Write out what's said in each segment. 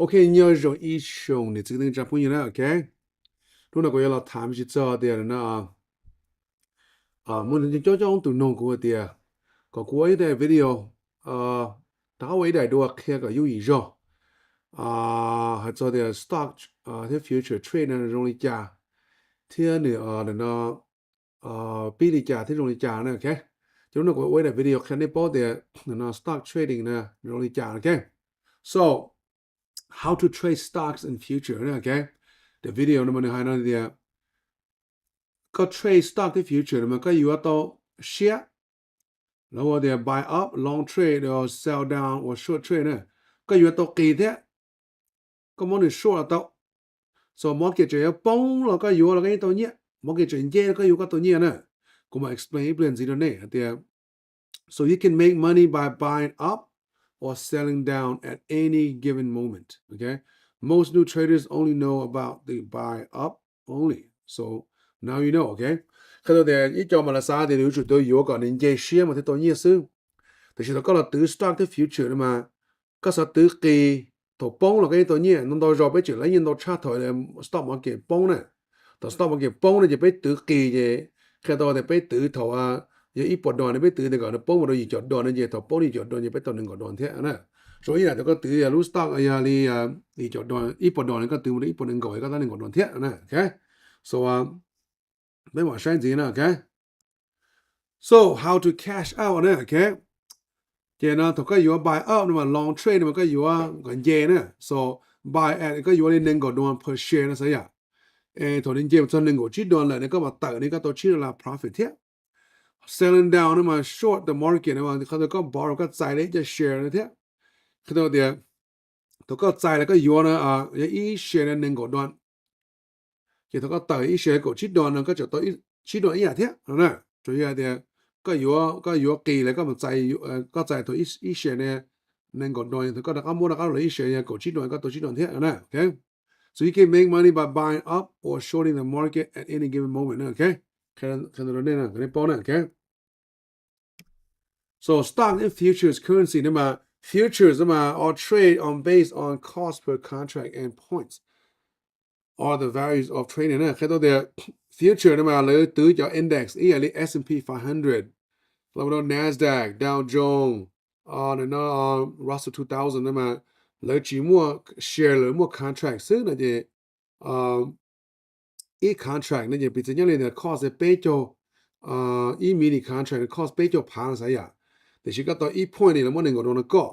OK, nhớ rồi, ý chung để chứng minh cho phú như thế, OK. Lúc nào có yêu là thảm chỉ cho tiền là nó, à, muốn những chỗ trong tụi nông của tiền. Có của ấy đây video, ờ, ta có ấy đại đua kia có dụ ý rồi. À, hay cho tiền stock, ờ, thế future trade nó rong lý trả. Thế nữa, ờ, nó, ờ, pi lý trả, thế rong lý trả nữa, OK. Cho nó có ấy đại video kia này bao tiền, nó stock trading nó rong lý trả, OK. So, how to trade stocks in future ເນາະ ໂອເຄ ແຕ່ວິດີໂອນັ້ນມັນໃຫ້ເຮົາເດ ກໍເທຣດສະຕັອກໃນຟິວເຈີ ມັນກໍຢູ່ວ່າຕໍ່ເຊຍ ແລ້ວວ່າເດ buy up long trade or sell down or short trade ເນາະ ກໍຢູ່ວ່າຕໍ່ກີແທ້ ກໍມັນເປັນ short ຕໍ່ so market ຈະປົງ ແລ້ວກໍຢູ່ ແລ້ວກໍຕໍ່ເນຍ market ຈະເຢັນ ແລ້ວກໍຢູ່ ກໍຕໍ່ເນຍເນາະ ກໍມາ explain ເປັນຈັ່ງຊີ້ເນາະ ເດ So you can make money by buying up or selling down at any given moment, okay? Most new traders only know about the buy up only. So now you know, okay? ເຂົາເຈົ້າແຕ່ອີ່ຈອມມາລາຊາແຕ່ ເຂົາເຈົ້າ ເຂົາເຈົ້າຢູ່ກໍເນຍ ເຈເຊຍມາແຕ່ຕໍ່ເນຍຊື່ ແຕ່ຊິຕ້ອງກໍລະຕື້ສະຕັອກໃນຟິວເຈີມາ ກໍສະຕື້ກີ ໂຕປົງ ແລ້ວກໍໂຕເນຍ ນຳໂຕຈອບໄປເຈີ ແລ້ວເນຍໂຕຊາດຖອຍ ແລ້ວສະຕັອກມາເກັດປົງນະ ຕອນສະຕັອກມາເກັດປົງນະ ຈະໄປຕື້ກີເຈ ແຄ່ໂຕແຕ່ໄປຕື້ເທົ່າວ່າ ຢ່າອີ່ປອດອນ ໄປຕື້ແຕ່ກໍປົງ ບໍ່ໄດ້ຢູ່ຈອດດອນນະເຈ ເທົ່າປົງຢູ່ຈອດດອນ ຢ່າໄປຕໍ່ໜຶ່ງກໍດອນແທ້ນະ ໂຊອີ່ນະ ແຕ່ກໍຕື້ຢ່າຮູ້ສະຕັອກ ຢ່າລີ່ ອ່າ ອີ່ຈອດດອນ ອີ່ປອດອນກໍຕື້ ບໍ່ໄດ້ອີ່ປອດໜຶ່ງກໍ ກໍຕໍ່ໜຶ່ງກໍດອນແທ້ນະ ໂອເຄ so ວ່າ ໄປວ່າໃຊ້ຈີນນະ ໂອເຄ so how to cash out ນະ ໂອເຄ ເຈນະ ຖ້າກໍຢູ່ວ່າ buy up ນະ ມັນ long trade ນະ ມັນກໍຢູ່ວ່າ ກໍເຈນະ so buy at ກໍຢູ່ວ່າໜຶ່ງກໍດອນ per share ນະ ສະຍະ ເອ ຖ້າໜຶ່ງເຈ ສ່ວນໜຶ່ງກໍຈີດອນແລ້ວ ນີ້ກໍມາເຕີນີ້ກໍຕໍ່ຈີດອນລະ profit ເທ selling down ນະ ມັນ short the market ນະ ມັນ ເຂົາກໍ borrow ກໍຈ່າຍເລີຍຈະ share ນະເທ ເຂົາເດ ໂຕກໍຈ່າຍແລ້ວກໍຢູ່ນະ ອ່າ ອີ່ເຊຍໜຶ່ງກໍດອນ ເຈໂຕກໍເຕີອີ່ເຊຍກໍຈີດອນ ກໍຈະຕໍ່ອີ່ ຈີດອນອີ່ເທ ນະ ໂຕຍາເດ ກໍຢູ່ ກໍຢູ່ກີແລ້ວກໍມາຈ່າຍຢູ່ ເອີ ກໍຈ່າຍໂຕອີ່ ອີ່ເຊຍໜຶ່ງກໍດອນ ກໍໄດ້ກໍໝົດກໍເລີຍ ອີ່ເຊຍກໍຈີດອນ ກໍຕໍ່ຈີດອນເທ ນະ ໂອເຄ so you can make money by buying up or shorting the market at any given moment ນະ ໂອເຄ ແຄ່ ແຄ່ນັ້ນເອງນະ ກໍໄດ້ພໍນະ ໂອເຄ So stock and futures currency ນີ້ມາ futures ນີ້ມາ are trade on based on cost per contract and points or the values of trading ນະ ເຂົາເຈົ້າແຕ່ future ນີ້ມາ ຫຼື ຕື້ຈາກ index ອີ່ຫຍັງ S&P five hundred ແລ້ວກໍ Nasdaq Dow Jones ອ່າ ນັ້ນນະ Russell two thousand ນີ້ມາ ຫຼື ຈີໝວກ share ຫຼື ໝວກ contract ຊຶ່ງນະເຈ ອ່າ ອີ່ contract ນະເຈ ເປັນສັນຍານເລີຍນະ cost ເປໂຈ ອ່າ ອີ່ mini contract cost ເປໂຈ ພານສາຍາ ແຕ່ຊິກໍຕໍ່ point ນີ້ລະໝົດໜຶ່ງກໍໂດນກໍ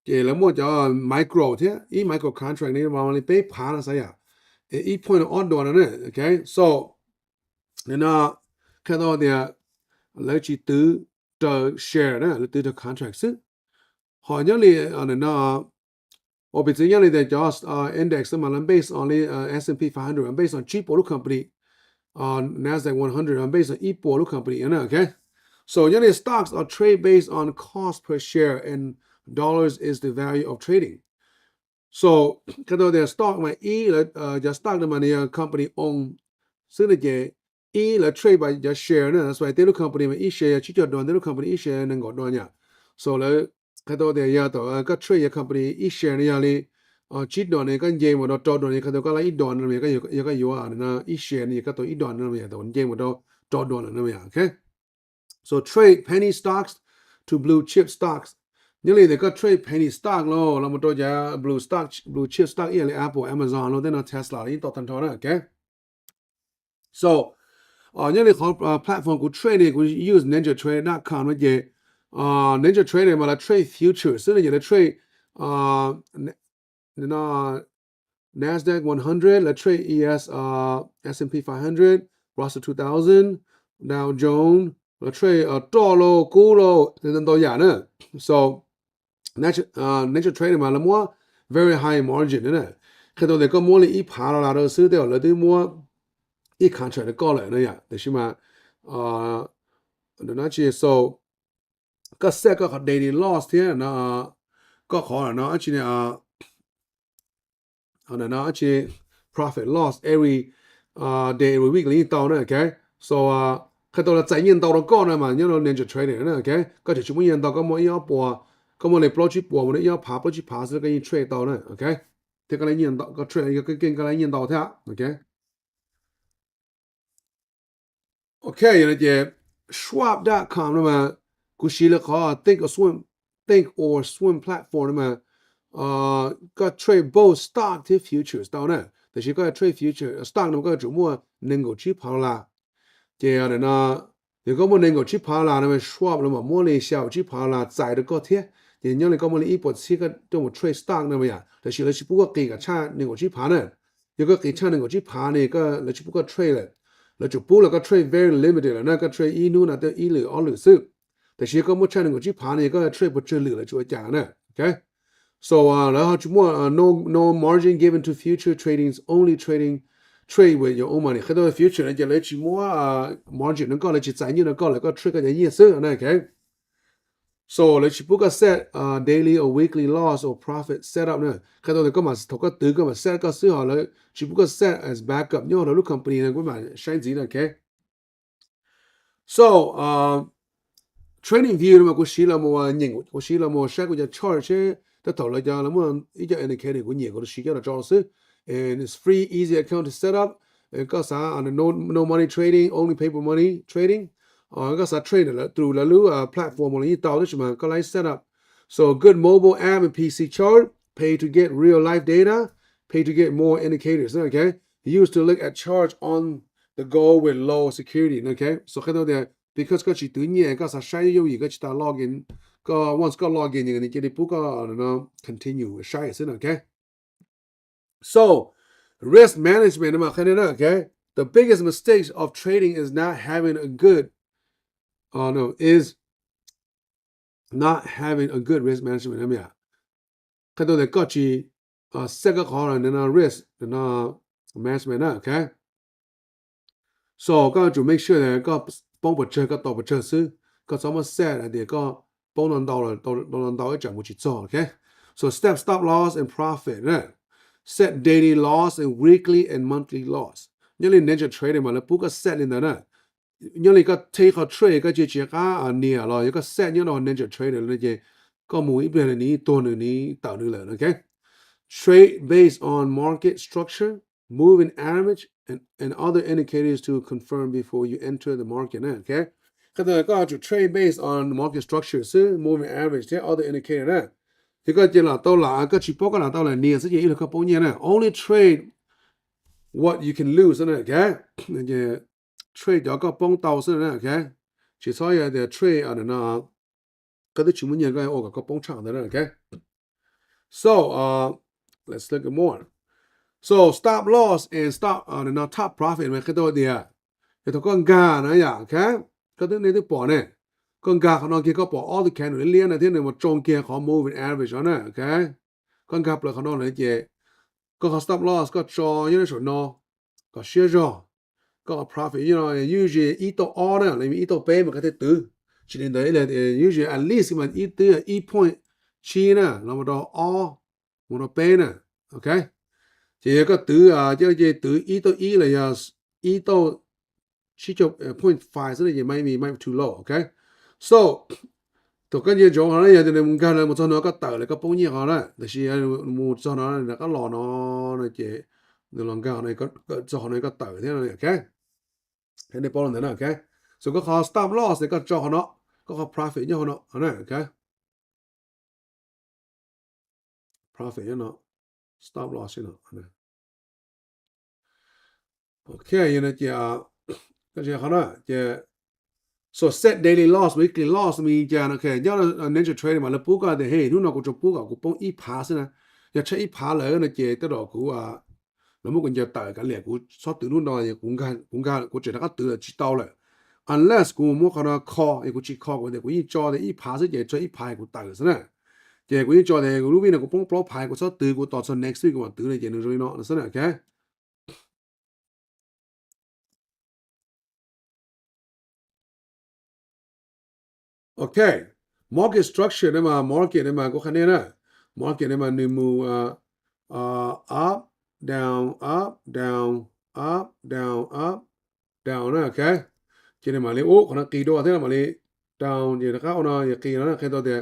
ເຈລະໝົດຈະ micro ເທ ອີ່ micro contract ນີ້ວ່າມັນເປພານສາຍາ ເອ point ອອດດອນນະ ໂອເຄ so ນະ ແຄ່ຕໍ່ເດ ແລ້ວຊິຕື້ share ນະ ຫຼື contract ຊຶ່ງ ຫອຍຍັງນີ້ ອັນນັ້ນນະ ໂອເປັນຊິຍັງນີ້ແຕ່ just uh index ມັນ based on the uh S&P five hundred and based on ຈີໂປລູກ company uh Nasdaq one hundred and based on ອີโปลูก company ນະ ໂອເຄ so ຍັງນີ້ stocks are trade based on cost per share and dollars is the value of trading so ກະໂຕແຕ່ stock ມາ E ແລ້ວ stock ມານີ້ company own ຊຶ່ງນະເຈ E ແລ້ວ trade by ຈະ share ນະ that's why ແຕ່ລະ company ມາ E share ຈະຈອດດອນ ແຕ່ລະ company E share ໜຶ່ງກໍດອນຍາ so ແລ້ວ ເຂົາເຈົ້າແຕ່ຢາຕໍ່ ກໍ trade ຢາ company E share ນະຢາລີ ເອີ ຈີດອນນີ້ກໍເຢມາດອນ ຈອດອນນີ້ ເຂົາເຈົ້າກໍລະອີດອນນະ ກໍ ກໍຢູ່ອັນນະ E share ນີ້ກໍຕໍ່ອີດອນນະ ກໍເຢມາດອນ ຈອດອນນະ ໂອເຄ so trade penny stocks to blue chip stocks ຍາລີແຕ່ກໍ trade penny stock ລະ ລະມາຕໍ່ຢາ blue stock blue chip stock ອີ່ຫຍັງ Apple Amazon ລະແຕ່ນະ Tesla ລະອີ່ຕໍ່ທັນທອນນະ ໂອເຄ so ເອີ ຍາລີຂອງ platform ກູ trade ນີ້ ກູ use ninja trade dot com ນະເຈ ເອີ ninja trade ນີ້ມາລະ trade future ຊຶ່ງນະເຈ ລະ trade ເອີ Nasdaq one hundred ລະ trade ES ເອີ S&P five hundred Russell two thousand Dow Jones ລະ trade ເອີ ໂຕໂລ ກູໂລ ແຕ່ນະ ໂຕຢານະ so ninja ເອີ ninja trade ມາລະມົວ very high margin ນະ ເຂົາເຈົ້າແຕ່ກໍມົວລີອີພາລາລາເດີ ຊື້ແຕ່ລະຕື່ມົວ ອີ contract ກໍເລີຍນະຢາ ແຕ່ຊິມາ ເອີ ເດີນະເຈ so ກໍເສຍກໍ daily loss ເທນະ ກໍຂໍນະ ອາຈິເນຍ ເອີ ອັນນັ້ນນະ ອາຈິ profit loss every ເອີ day every week ລະນີ້ເຕົານະ ໂອເຄ so ເອີ ເຂົາເຈົ້າລະຈ່າຍເງິນເຕົາລະກ່ອນນະ ມາ ຍາມລະ ninja trade ນະ ໂອເຄ ກໍຈະຊຸມເງິນເຕົາກໍໝົດອີອອບປົວ搿么来标记牌嘛，要爬标记牌是搿一 trade 到呢，OK？搿个来念到，搿 trade 一个跟跟个来念到它，OK？ OK，现在这 Schwab dot com 那么，过去了好 Think or Swim Think or Swim platform 那么，呃，个 trade both stock 和 futures 到呢，但是个 trade future stock 那么个主要能够去跑啦，这样的呢，如果我能够去跑啦，那么 Schwab 那么莫里小去跑啦，在的个天，也让你个莫里一波七个这种 trade stock 那么呀，但是呢是不过给个差能够去跑呢。 如果其他能够去爬呢，个来去不过 trade 了，来就不了个 trade very limited 了，那个 trade 一路呢，得一路二路是，但是个目前能够去爬呢，个 trade 不止路了，就会讲呢，OK？So 啊，然后就莫啊，no no margin given to future tradings, only trading trade with your own money。很多 future 呢，就来去莫啊 margin 能够来去在你能够来个 trade 个意思，那 OK？ So 你只不过 set 啊 daily or weekly loss or profit set up 呢，看到你干嘛是头个头干嘛 set 个最好了，只不过 set as backup，因为好多 company 呢，干嘛 shine 呢，OK？So 啊，trading view 呢嘛，过去了嘛，年过去了嘛，下个叫 chart，这头了叫了嘛，一叫 indicator，过年过去叫了招是，and it's free, easy account to set up。 เอ่อ ก็สา อ่า no no money trading, only paper money trading อ่า ก็สา trade แล้ว through แล้วหรือ อ่า platform อะไรนี้ต่อด้วยใช่ไหม ก็ไลฟ์ set up. So good mobile app and P C chart, pay to get real life data, pay to get more indicators, okay? Used to look at charts on the go with low security, okay? So 看到的 because ก็สิตื้อเนี่ยก็สาใช้อยู่อีกก็สิตา log in ก็ once ก็ log in อย่างนี้จะได้ปุ๊บก็เนาะ continue ใช้ซึ่ง okay? So risk management มาแค่นี้นะ okay? The biggest mistakes of trading is not having a good uh, no is not having a good risk management นะเมีย ก็ตัวแต่ก็จีเอ่อ set ก็ขอหน่อยนะ risk นะ management นะ okay? So ก็จะ make sure นะก็ป้องปะเจอก็ต่อปะเจอซื้อ ก็สามารถ set อันเดียวก็ป้องนอนเตาเลยตอนนอนเตาไอ้จังมูจิตซอ okay? So step stop loss and profit นะ set daily loss and weekly and monthly loss ยังเล่น Ninja Trading มาแล้วปุ๊บก็ set เลยนะ ยังเล่นก็ take เขา trade ก็เจียเจียก้าอันเนี้ยเรายังก็ set เนี่ยเรา Ninja Trading เลยเจก็มูอีกเปลี่ยนอันนี้ตัวหนึ่งนี้เต่าหนึ่งเลย okay? Trade based on market structure, moving average and, and other indicators to confirm before you enter the market นะ okay? ก็แต่ก็จะ trade based on market structure ซึ่ง moving average ที่ other indicator นะที่ก็เจหลาเต้าหลาก็ชิปก็หลาเต้าหลาเนี่ยซึ่งจะอีกแล้วก็พวกเนี้ยนะ only trade what you can lose นะ okay? เนี่ย trade เดี๋ยวก็ป้องเตาซึ่งนะ okay? ชิซอยเดี๋ยว trade อันนั้นนะ ก็ได้ชิมเงินก็โอ้ก็ป้องช่างแต่นั้น okay? So uh let's look at more. So stop loss and stop uh no top profit มันคือตัวเดียวเดี๋ยวก็งานะอย่า okay? ก็ต้องในที่ปอเนี่ยก็งาเขานอนเกียร์ก็ปอ all the candle เลี้ยงนะที่หนึ่งมาจงเกียร์ของ moving average แล้วนะ okay? ก็งาเปลือกเขานอนเลยเจก็เขา stop loss ก็จอยังได้สนนอ ก็เชื่อจอก็ profit you know usually อีโตออนะหรือมีอีโตเป้มันก็จะตื้อ ชิลินเดอร์เลย usually at least มันอีตื้ออี point ชี้นะเรามาดออมันดอเป้นะ okay? เจก็ตื้ออ่าเจเจตื้ออีโตอีเลยอ่ะอีโตชี้จบเอ่อ point five ซึ่งยังไม่มีไม่ too low okay? So ตัวกันเยอะจงเขาเนี่ยจะในมุมการเลยมุดซอนก็เต๋อเลยก็ป้องเยี่ยเขานะแต่ชีมุดซอนนะก็รอนอนเจในลองก้าวในก็จอในก็เต๋อที่นั่น okay? ให้ได้ป้องนั้น okay? So ก็ขอ stop loss ก็จอเขาเนาะก็ขอ profit เนี่ยเขาเนาะนะ okay? Profit เนี่ยเนาะ stop loss เนี่ยเนาะนะ okay อยู่นะเจ้าก็เจ้าเขานะเจ้า so set daily loss weekly loss มีเจ้า okay? ยอด Ninja Trading มาแล้วปุ๊กก็เดี๋ยวเฮ้ยนู่นเนาะกูจะปุ๊กอ่ะกูป้องอีพาสนะอยากใช้อีพาเลยนะเจ้าแต่ดอกกูอ่ะแล้วมึงกูจะเต๋อกันเลยกูชอบตื่นนู่นนอนเนี่ยกูงานกูงานกูเจอแล้วก็ตื่นแล้วจีเตาเลย unless กูมั่วเขานะคอไอ้กูจีคอกูเดี๋ยวกูยิ่งจอแต่อีพาสเจ้าใช้อีพากูเต๋อซะนะเจ้ากูยิ่งจอแต่กูรู้วินะกูป้องปลอดภัยกูชอบตื่นกูต่อส่วน next week กูมาตื่นเลยเจ้าหนึ่งเลยเนาะนั่นซะนะ okay? Okay, market structure เนี่ยมา market เนี่ยมาก็คันนี้นะ market เนี่ยมาหนึ่งมูอ่าอ่า up down up down up down up down นะ okay? เจเนี่ยมาเลยโอ้คนนั้นกีโดเท่ามาเลย down เจนะครับเอาหน่อยอย่ากีแล้วนะแค่ตัวเดียว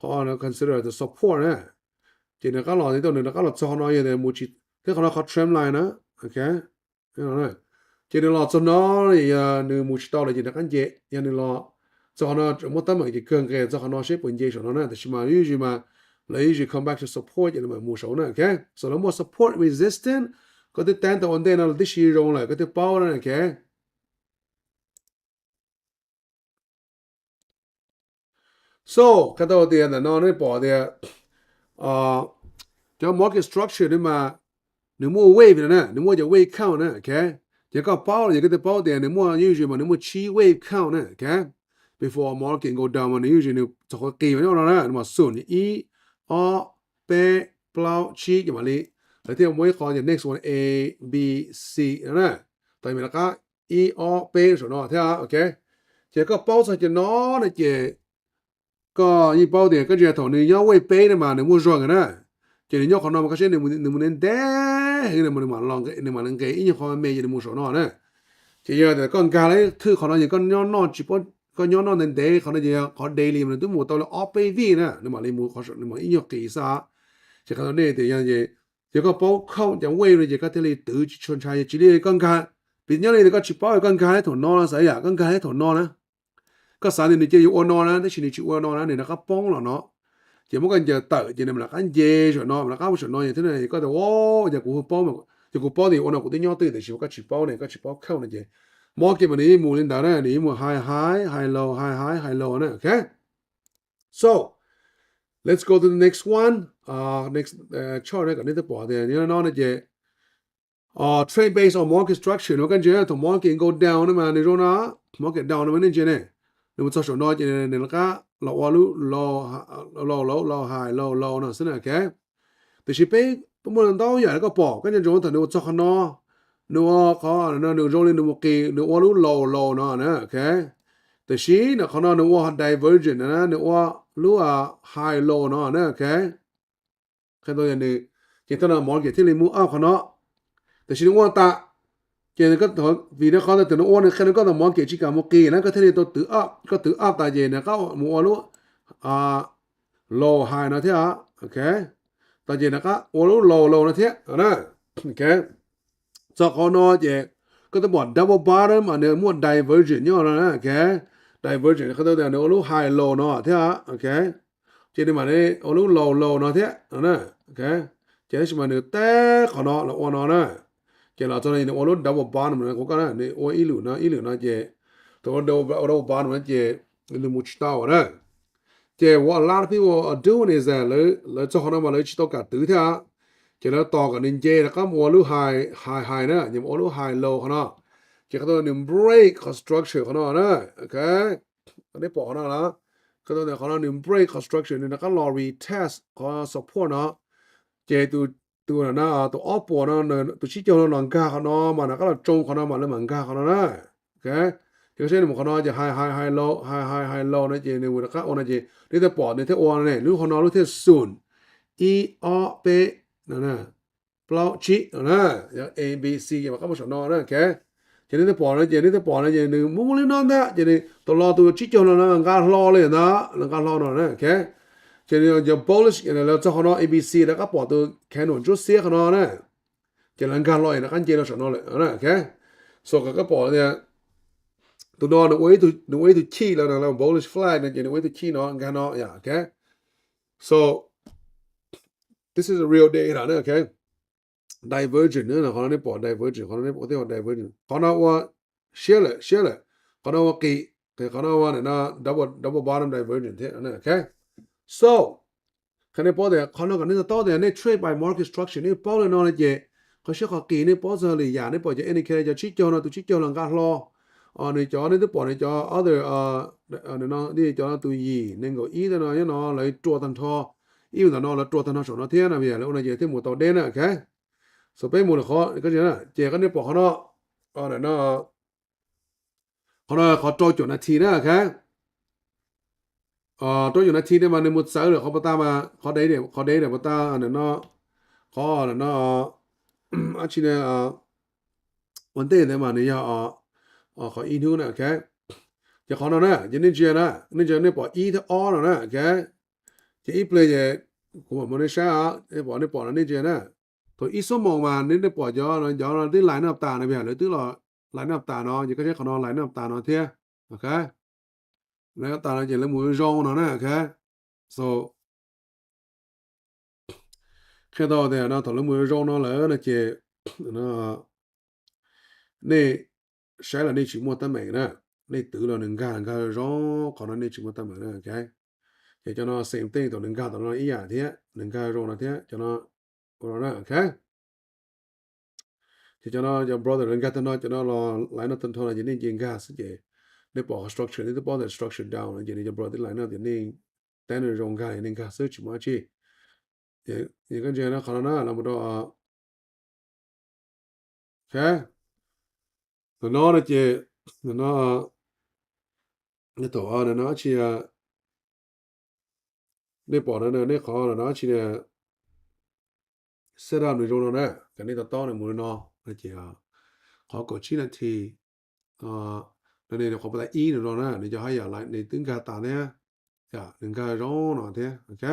Khao consider the support ນະ. ຈະເດີນການຫຼອກໃນຕົວໜຶ່ງ ການຫຼອກຈອກຂອງເຮົາຢູ່ໃນໝູ່ຈິດ ເຮັດຂອງເຮົາເຂົາ trend line ນະ. ໂອເຄ ເຫັນບໍ່ນະ? ຈະເດີນຫຼອກຈອກຂອງເຮົາ ໃນໝູ່ຈິດເຮົາ ຈະເດີນການເຈ ຈະເດີນຫຼອກຈອກຂອງເຮົາ ໝົດຕາມເກນ ຈະເກີນເກນຈອກຂອງເຮົາ ໃຊ້ເປີນເຈຂອງເຮົານະ. ແຕ່ຊິມາ usually ມາ ແລ້ວ usually come back to support ຈະມາໝູ່ເຮົານະ. ໂອເຄ so ແລ້ວໝົດ support resistance ກໍຈະແຕນຕົວອັນເດນະ ທີ່ຊີ້ລົງເລີຍ ກໍຈະເປົ້ານະ. ໂອເຄ So ຂະເຈົ້າເດນະເນາະ ໃນປອເດ ເອີ ຈະ market structure ນີ້ມາ ໃນໝູ່ wave ນະ ໃນໝູ່ຈະ wave count ນະ. ໂອເຄ ຈະກໍເປົ້າ ຈະກໍເປົ້າເດ ໃນໝູ່ usually ມາ ໃນໝູ່ຊີ້ wave count ນະ. ໂອເຄ before market go down ມາ usually ຈະກໍກີມາເນາະ ມາສູນ ອີ ອອ ເປ ເປົ່າ ຊີ້ ກະມາລີ ແລ້ວທີ່ມວຍຂໍຈະ next one A B C ນະ. ຕອນນີ້ລະກະ ອີ ອອ ເປ ໂຊເນາະ ເທາະ. ໂອເຄ ຈະກໍເປົ້າໃສ່ຈະເນາະ ນະ ຈະ ກໍຍິງເປົ້າເດ ກໍຈະຖອນນີ້ຍໍ້ເວີຍເປນະມາໃນໝູ່ຊ່ອງນະ. ຈະນີ້ຍໍ້ຂອງເນາະ ມັນກໍເຊັ່ນໃນໝູ່ ໃນໝູ່ແດງ ໃນໝູ່ ໃນໝູ່ລອງ ໃນໝູ່ລອງເກ ອີ່ຫຍັງຂອງແມ່ຢູ່ໃນໝູ່ໂຊເນາະນະ. ຈະເຢີແຕ່ກໍກາໄລຖືກຂອງເນາະ ຍັງກໍຍ້ອນນອນຈິປອນ ກໍຍ້ອນນອນແດງຂອງເນາະ ຈະຂໍເດລີມັນຕຸ້ມໝູ່ເຕົາລະອອບເປວີນະ ໃນໝູ່ ໃນໝູ່ຂອງ ໃນໝູ່ອີ່ຫຍັງກີຊາ. ຈະຂະເນາະເດ ຈະຍັງຈະ ຈະກໍເປົ້າເຂົ້າຈະເວີຍ ຈະກໍເທລີຕື້ຈະຊົນຊາຍ ຈະລີກອນກາ ປິດຍາລີກອນຊິເປົ້າກອນກາໃຫ້ຖອນນອນນະ ສາຍຍາກອນກາໃຫ້ຖອນນອນນະ. ກະສານີ້ຈະຢູ່ອອນນອນນະ ແຕ່ຊິນີ້ຊິອອນນອນນະ ນີ້ນະ ກະປ້ອງລະເນາະ. ຈະມັນກະຈະເຕີ ຈະນີ້ມັນລະກະເຢຊະເນາະ ມັນລະກະບໍ່ຊະເນາະ ຢ່າງທີ່ນັ້ນກໍແຕ່ ໂອ້ ຢາກກູເປົ້າ ຢາກກູເປົ້ານີ້ ໂອນະ ກູຕິຍອດຕື່ນ ແຕ່ຊິວ່າກະຊິເປົ້ານີ້ ກະຊິເປົ້າເຂົ້ານີ້ ຈະ market ມັນນີ້ໝູ່ລິນດານະ ນີ້ໝູ່ high high high low high high high low ນະ. ໂອເຄ so let's go to the next one ອ່າ next ເອີ chart ນະ ກະນີ້ຕະປອເດ ນີ້ເນາະ ຈະ ອ່າ trend based on market structure ນະ ກັນຈະ ຖ້າ market go down ນະ ມາໃນໂຊນນະ market down ນະ ມາໃນເຈນະ ໃນມັນຊອກໂຊນນອຍເຈນະ ໃນລາຄາ ລາວອາລູ low low low low high low low ນະ ຊັ້ນນະ. ໂອເຄ ແຕ່ຊິເປັນ ປະເມີນເຕົາໃຫຍ່ລະກະປອ ກັນຈະໂຈນ ຖ້າໃນມັນຊອກຂະນອ ໃນອາຄາ ໃນໂຈນ ໃນໂມເກ ໃນອາລູ low low ນະ ນະ. ໂອເຄ ແຕ່ຊິນະ ຂະນອ ໃນອາ divergent ນະ ໃນອາລູ high low ນະ ນະ. ໂອເຄ ເຫັນຕົວຢ່າງນີ້ ເຫັນຕົວນັ້ນ market ທີ່ move up ຂະເນາະ ແຕ່ຊິວ່າຕາ ເຈນກໍ ວີນະຄອນ ແຕ່ນະ ໂອນ ແຄ່ນກໍ market ຊິກາ market ນະ ກໍເທນີ້ຕົວ up ກໍ up ຕາເຈນະ ກໍ move up ອາ low high ນະເທ. ໂອເຄ ຕາເຈນະ ກໍ low low ນະເທ ນະ. ໂອເຄ ຊອກຂະເນາະ ເຈ ກໍຕະບອດ double bottom ອັນນີ້ໝວດ divergent ຢູ່ນະ. ໂອເຄ divergent ເຂົາເຈົ້າເອີ້ນ low high low ເນາະເທ. ໂອເຄ ເຈໄດ້ມາໃນ low low low ເນາະເທ ນະ. ໂອເຄ ເຈໄດ້ຊິມາໃນແຕ່ຂະເນາະ ລະອອນເນາະນະ. ເຈລາວເຈົ້າໃນ low double bottom ນະ ກໍນະ ໃນ oil ອີ່ຫຼີນະ ອີ່ຫຼີນະ ເຈ ຕົວ double double bottom ນະ ເຈ ຫຼື move down ນະ. ເຈ what a lot of people are doing is that ເລີຍ ເລີຍເຈົ້າຂອງນຳມາເລີຍຊິຕ້ອງການຕື້ເທ ເຈລາວຕໍ່ກັນໃນເຈ ລະກໍ low high high high ນະ ຍັງ low high low ຂະເນາະ. ເຈກໍຕ້ອງ break ຂອງ structure ຂະເນາະນະ. ໂອເຄ ອັນນີ້ປອກເນາະ ກໍຕ້ອງ break ຂອງ structure ນີ້ນະ ກໍລໍ retest ຂອງ support ເນາະ. ເຈ ຕົວ ຕົວນັ້ນນະ ຕົວອອບປົວເນາະ ຕົວຊີ້ຈອງເນາະ ກາຂະເນາະ ມັນນະ ກໍລະຈົງຂະເນາະ ມັນເລີຍມັນກາຂະເນາະນະ. ໂອເຄ ຢ່າງເຊັ່ນ ຂະເນາະ ຈະ high high high low high high high low ນະ ເຈ ໃນວຽກກະ ໂອນະ ເຈ ນີ້ແຕ່ປອກ ນີ້ແຕ່ອອນ ນີ້ ຫຼືຂະເນາະ ຫຼືແຕ່ສູນ ອີ ອອ ເປ ນະ ນະ ເປົ່າ ຈີ ນະ ຢ່າງ A B C ຢ່າງ ກໍບໍ່ຊະເນາະນະ. ໂອເຄ ເຈ ນີ້ແຕ່ປອກນະ ເຈ ນີ້ແຕ່ປອກນະ ເຈ ນີ້ ມຸມລິນອນນະ ເຈ ນີ້ ຕົວລໍຕົວຊີ້ຈອງນະ ກາລໍເລີຍນະ ກາລໍນະ. ໂອເຄ ເຈ ນີ້ bullish ນະ ແລ້ວເຈົ້າຂະເນາະ A B C ແລ້ວກໍປອກຕົວ candle ຈຸດເສຍຂະເນາະນະ ເຈ ແລ້ວກາລໍນະ ຄັນເຈ ລະຊະເນາະເລີຍນະ. ໂອເຄ so ກໍປອກເນຍ ຕົວນອນ way to way to key ແລ້ວນະ ແລ້ວ bullish flag ນະ ເຈ way to key ເນາະ ກາເນາະ ຢ່າ ໂອເຄ So this is a real data ເດີ ໂອເຄ divergent ເດີ ຂອງເຮົານີ້ປອກ divergent ຂອງເຮົານີ້ປອກ divergent ຂອງເຮົາວ່າ share ແຫຼະ share ແຫຼະ ຂອງເຮົາວ່າກີ ຂອງເຮົາວ່າເນາະ double double bottom divergent ເດ້ ໂອເຄ so ຂະແນນປອກແຕ່ຂອງເຮົາກັນນີ້ຕໍ່ແຕ່ໃນ trade by market structure ນີ້ປອກເລີຍເນາະ ໃນເຈ ຂອງເຊຂອງກີນີ້ປອກເສລີຢານີ້ປອກຈະ indicate ຈະຊີ້ເຈົ້າເນາະ ຕູຊີ້ເຈົ້າຫຼັງກາຮໍ ອໍ ໃນຈໍນີ້ຕູປອກໃນຈໍ other ເອີ ເນາະ ນີ້ຈໍຕູຢີ ໜຶ່ງກວ່າອີເນາະ ເນາະ ເລີຍຕົວະຕັນທໍ ອີເນາະ ເລີຍຕົວະຕັນທໍ ສອງເນາະ ເທຍນະ ເວຍ ແລ້ວ ໂອນາເຢ ທີ່ໝູ່ເຕົາເດນນະ ໂອເຄ ສະເປນໝູ່ເນາະ ເນາະ ເຈ ຂະແນນປອກຂອງເຮົາເນາະ ເນາະ ຂອງເຮົາ ຂອງໂຕຈຸນາທີເດີ ໂອເຄ ເອີ ໂຕຈຸນາທີເດ ມາໃນໝູ່ເຊີເດີ ຂອງປະຕາມາ ຂອງເດເດ ຂອງເດເດ ປະຕາ ອັນນັ້ນເນາະ ຂອງອັນນັ້ນເນາະ ອາຊີເນ ເອີ ວັນເດເດ ມາໃນຍາ ເອີ ເອີ ຂອງອີນູນະ ໂອເຄ ຈະຂອງເຮົານະ ຈະນິນເຈຍນະ ນິນເຈຍໃນປອກອີທອນນະ ໂອເຄ ຈະອີເປລເຈ ກູມາໃນຊາ ໃນປອກ ໃນປອກ ນິນເຈຍນະ ໂຕອີສມອງມາ ໃນ ໃນປອກຢໍນະ ຢໍນະ ທີ່ລາຍນ້ຳຕານະ ເວຍ ຫຼື ທີ່ລາຍນ້ຳຕານເນາະ ຈະກະເຈຂອງເຮົາລາຍນ້ຳຕານເນາະ ເທຍ ໂອເຄ ລາຍນ້ຳຕານເນາະ ເຈ ເລີຍໝູ່ຢໍນະ ໂອເຄ so ແຄ່ຕໍ່ແຕ່ເນາະ ຖ້າເລີຍໝູ່ຢໍນະ ເລີຍນະ ເຈ ເນາະ ນີ້ ໃຊ້ລະນີ້ຊິໝົດຕຳແໜ່ງນະ ນີ້ຕື້ລະໜຶ່ງການກາຈອ ຂອງນັ້ນນີ້ຊິໝົດຕຳແໜ່ງນະ ໂອເຄ ເຈ ຈະເນາະ same thing ໂຕໜຶ່ງການໂຕນະ ອີຫຍັງເທຍ ໜຶ່ງກາຈອນະ ເທຍ ຈະເນາະ ໂອເຄ ເຈ ຈະເນາະ ຈະ brother ໜຶ່ງກາໂຕນະ ຈະເນາະ ລາຍນະ ໂຕນະ ຈະນີ້ຈິງກາ ເຈ ໃນປອກ structure ນີ້ brother structure down ເຈ ນີ້ຈະ brother ລາຍນະ ຈະນີ້ ແຕ່ໃນໂຮງການນີ້ກະເສີດຊິມາຈີ ເອີ ຍັງກັນເຈນະ ຂະນະນະ ລະມາດອ ໂອເຄ ນະເນາະ ນະເຈ ນະເນາະ ນະໂຕ ອາ ນະເນາະ ອາເຊຍ ໃນປອນນັ້ນນະ ໃນຂໍ ນະເນາະ ອາເຊຍ ເຊດອບໃນໂລນະ ກະນີ້ຕະຕ້ອງໃນໝູ່ເນາະ ນະເຈ ອາ ຂໍກົດຊີ້ນາທີ ອາ ນະເນ ຂໍປະຕາອີ ນະໂລນະ ໃນຈະໃຫ້ຢາໄລ ໃນຕຶງກາຕາເນຍ ຈະໜຶ່ງກາໂລນະເທຍ ໂອເຄ